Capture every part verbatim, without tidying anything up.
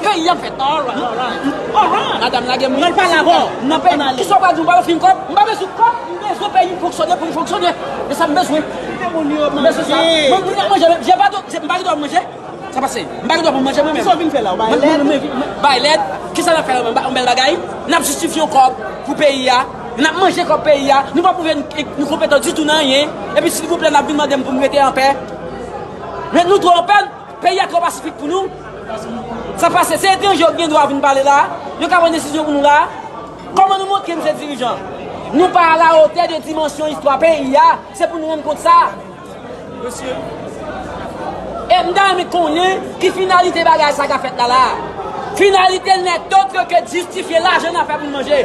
Peyi a fèt. Madanm, lage m. Mwen pale avè w. Nan peyi, kisa w pral di m? Ou pa fin kòb? M pa bezwen kòb. M bezwen peyi m fonksyone pou m fonksyone. E sa m bezwen. M bezwen sa. Mwen, mwen ap manje, men, je pa do, m pa gen dwa manje. Sa pase? M pa gen dwa pou m manje mwen menm. Kisa w vin fè la? Ou bay lèd? Bay lèd? Kisa n ap fè la? Yon bèl bagay? N ap jistifye yon kòb pou peyi a. N ap manje kòb peyi a. Nou pa pwouve nou, nou konpetan ditou nan anyen. Epi silvouplè, n ap vin mande m pou m rete anpè. Men nou twò anpè. Peyi a twò pasifik pou nou. Sa pase, se etranje yo ki gen dwa vin pale la. Yo ka pran desizyon pou nou la. Kòman nou montre nou se dirijan? Nou pa alawotè de dimansyon istwa peyi a. Se pou nou rann kont sa. E m ta renmen konnen ki finalite bagay sa k ap fèt la la. Finalite nèt dòt ke jistifye lajan n ap fè pou n manje.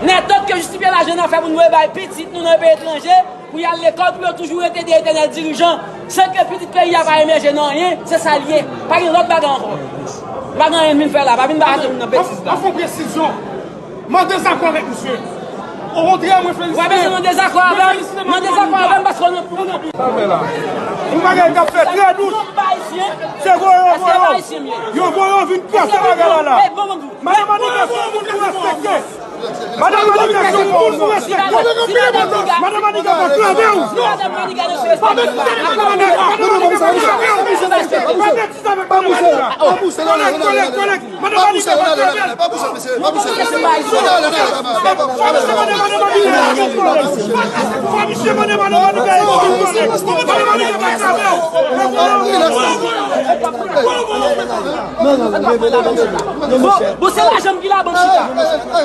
Nèt dòt ke jistifye lajan n ap fè pou n voye bay pitit nou nan peyi etranje. Pou y al lekòl, pou yo toujou rete de etènèl dirijan, san ke pitit peyi a pa emèje nan anyen, se sa l ye. Pa gen lòt bagay ankò. Pa gen anyen m vin fè la, pa vin ba moun nan betiz la. An fon presizyon, m an dezakò avèk misye. Okontrè, mwen felisite. Ou pa bezwen nan dezakò avè m. Nan dezakò avè m paske ou nan. Sa fè la. Yon bagay k ap fè trè dous. Se voye yo voye yo. Yo voye yo vin pase bagay la la. Madan Manika, se yon moun nou respekte. Madan Manika, se yon moun nou respekte. Madan Manika pa klave w. Pa betize avèk Madan Manika. Pa betize avèk Madan Manika. Kòlèg, kòlèg, kòlèg. Madan Manika pa klave w. Pa betize avèk Madan Manika. Fò misye mande Madan Manika. Madan Manika pa klave w. Bon, bon, se lajan m ki la bank chita.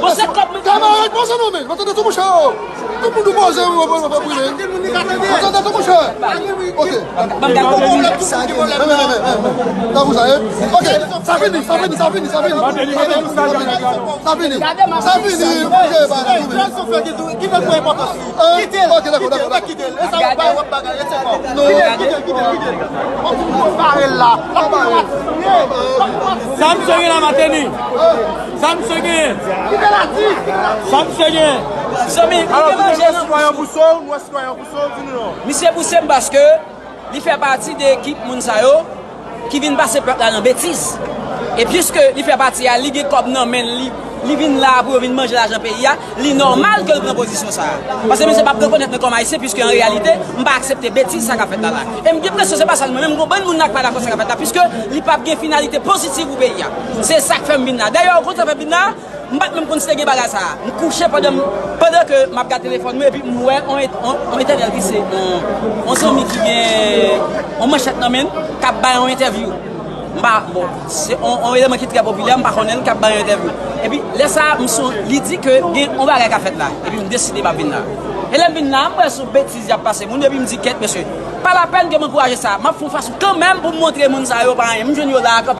Bon, se kòb mwen. Kamarad, poze non, men. Mwen tande tou, monchè. Tout moun nou poze, mwen, mwen, mwen, mwen, mwen. Mwen tande tou, monchè. Ok. Ban m gade. Men, men, men, men, men. Tankou sa, eh? Ok. Sa fini, sa fini, sa fini, sa fini. Sa fini. Sa fini, monchè, pa la. Ki fè pou enpòtans li? Kite l. Ok, dakò, dakò, dakò. Kite l. E sa w bay wòt bagay, e se kò. Kite l, kite l, kite l, kite l. Kòm si w bare l la. L ap pran matinye. Sa misye gen la, Mateni? Sa misye gen? Kite l ati. Sa misye gen? Zanmi, alò, nou wè sitwayen Bousso, nou wè sitwayen Bousso, di nou non. Misye bouse m paske li fè pati de ekip moun sa yo ki vin pase pèp la nan betiz. E piske li fè pati a, li gen kòb nan men l, li, li vin la pou yo vin manje lajan peyi a, li nòmal ke l pran pozisyon sa a. Paske misye p ap rekonèt mwen kòm ayisyen, piske an reyalite, m pa aksepte betiz sa k ap fèt la la. E m gen enpresyon se pa sèl mwen menm, m gen yon bann moun la k pa dakò sa k ap fèt la, piske li p ap gen finalite pozitiv pou peyi a. Se sa k fè m vin la. Dayè, ou konn sa fè m vin la? M pa t menm konn si te gen bagay sa a. M kouche pandan m, pandan ke m ap gade telefòn mwen, epi m wè on, on, on entèvyou ki se on, on zanmi ki gen on manchèt nan men l, k ap bay on entèvyou. M pa, bon, se on, on eleman ki trè popilè, m pa konnen l, k ap bay on entèvyou. Epi, lè sa a, m son, li di ke gen on bagay k ap fèt la. Epi m deside m ap vin la. E lè m vin la, m wè se on betiz y ap pase moun, epi m di, kèt, mesye, pa lapèn ke m ankouraje sa. M ap fè on fason kanmenm pou m montre moun sa yo pa anyen. M jwenn yo la, kanpe.